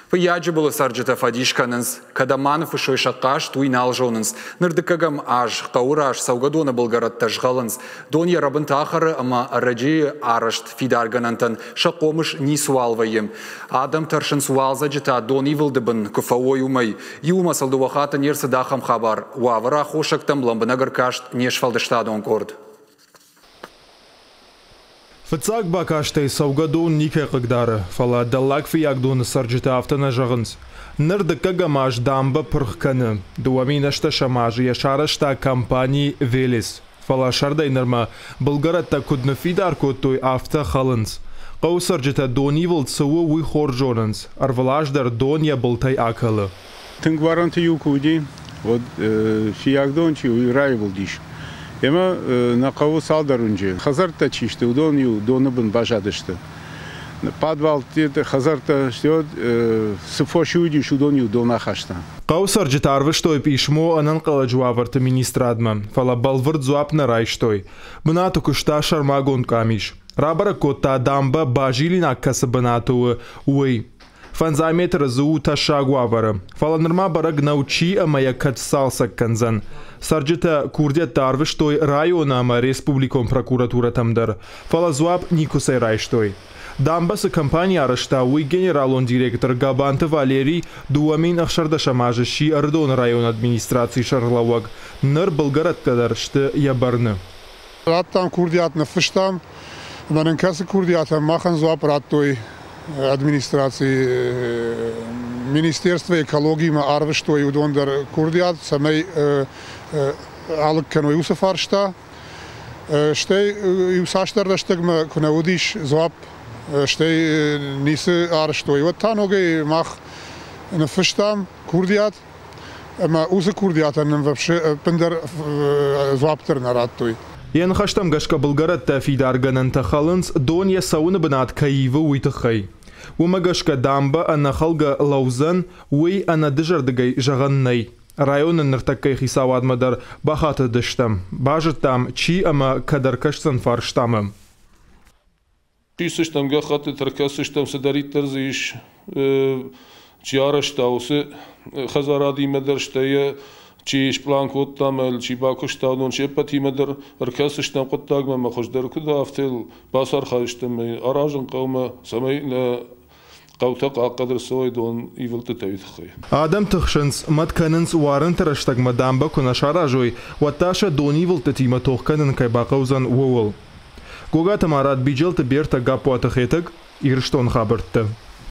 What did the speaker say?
Фыййаджыбылы цӕрджытӕ фӕдис кӕнынц. Кӕдӕм ма ныффыссой сӕ хъаст, уый нал зонынц. Ныр дыккӕгӕм аз хъӕуы раз цӕугӕдоны былгӕрӕттӕ згъӕлынц. Дон йӕ рӕбынты ахӕры ӕмӕ ӕрӕджыйы арӕзт фидаргӕнӕнтӕн сӕ хъомыс ницыуал вӕййы. Адӕм тӕрсынц уалдзӕджы та донивылды бын куы фӕуой, уымӕй. Иумӕ сыл дыууӕ хатты не рцыд ахӕм хабар. Уавӕры аххосӕгтӕм лӕмбынӕг ӕркаст не сфӕлдыстадон къорд. Фыццаг бакастӕй цӕугӕдон никӕй хъыгдары, фӕлӕ Дӕллаг Фыййагдоны цӕрджытӕ афтӕ нӕ зӕгъынц. Ныр дыккӕгӕм аз дамбӕ пырх кӕны. 2018 азы йӕ сарӕзта компани «Велес». Фӕлӕ сӕрдӕй нырмӕ былгӕрӕттӕ куыд ныффидар кодтой, афтӕ хӕлынц. Хъӕуы цӕрджытӕ донивылд цы у, уый хорз зонынц. Ӕрвылаз дӕр дон йӕ былтӕй акӕлы. Тынг уарӕнты-иу куы уыди, уӕд Фыййагдон чи, уый раивылдис. Ӕмӕ нӕ хъӕуы цалдӕр уынджы. Хӕдзӕрттӕ чи сты, уыдон-иу доны бын баззадысты. Подвалты хӕдзӕрттӕ сты, уӕд цы фос уыдис, уыдон-иу дон ахаста. Хъӕуы цӕрджытӕ арвыстой писмо ӕнӕнхъӕлӕджы уавӕрты министрадмӕ, фӕлӕ бӕлвырд дзуапп нӕ райстой. Бынаты куыста сӕрмагонд къамис. Рабӕрӕг кодта дамбӕ базилинаг кӕцы бынаты у, уый. Фӕндзай метры дзы у тӕссаг уавӕры, фӕлӕ нырма бӕрӕг нӕу, чи ӕмӕ йӕ кӕд сцалцӕг кӕндзӕн. Цӕрджытӕ курдиӕттӕ арвыстой районы ӕмӕ республикон прокуратурӕтӕм дӕр, фӕлӕ дзуапп никуыцӕй райстой. Дамбӕ цы компани арӕзта, уый генералон директор Габанты Валерий 2016 азы сси Ӕрыдоны районы администрацийы сӕргълӕууӕг. Ныр былгӕрӕттӕ дӕр сты йӕ бӕрны. Радтам курдиат, ныффыстам, ӕмӕ нын кӕцы курдиатӕн махӕн дзуапп радтой администрацийы министерство экологимӕ арвыстой уыдон дӕр курдиат, цӕмӕй алыг кӕной уыцы фарста. Стӕй иу цасдӕр рӕстӕгмӕ куы нӕ уыдис дзуапп, стӕй ницы арӕзтой, уӕд та ногӕй мах ныффыстам курдиат ӕмӕ уыцы курдиатӕн нын вообще ӕппындӕр дзуапп дӕр нӕ радтой. Йӕ ныхӕстӕм гӕсгӕ былгӕрӕттӕ фидаргӕнӕнтӕ хӕлынц, дон йӕ цӕуыны бынат кӕй ивы, уый тыххӕй. Уымӕ гӕсгӕ дамбӕ ӕнӕхӕлгӕ лӕудзӕн, уый ӕнӕдызӕрдыгӕй зӕгъӕн нӕй. Районы ныртӕккӕйы хицауадмӕ дӕр бахатыдыстӕм, базыдтам, чи ӕмӕ кӕд ӕркӕсдзӕн фарстамӕ. Исдзыстӕм гӕххӕттытӕ, ӕркӕсдзыстӕм, цыдӕриддӕр дзы ис, чи арӕзта, уыцы хӕдзарадимӕ дӕр, стӕй йӕ чи спълан кодта ӕмӕ чи бакуыста, уыдон се ппӕтимӕ дӕр ӕркӕсдзыстӕм хъуыддагмӕ ӕмӕ хуыздӕр куыд у, афтӕ йыл бацархайдзыстӕм аразын хъӕумӕ, цӕмӕй нӕ хъӕутӕ хъахъхъӕд ӕрцӕуой дон ивылдтытӕй тыххӕй. Адӕм тыхсынц, мӕт кӕнынц, уарынты рӕстӕгмӕ дамбӕ куы нӕ саразой, уӕд та сӕ донивылдтытимӕ тох кӕнын кӕй бахъӕудзӕн, ууыл. Гогаты Марат, Биджелты Бертӕ, Гаппуаты Хетӕг, Ирыстон хабӕрттӕ.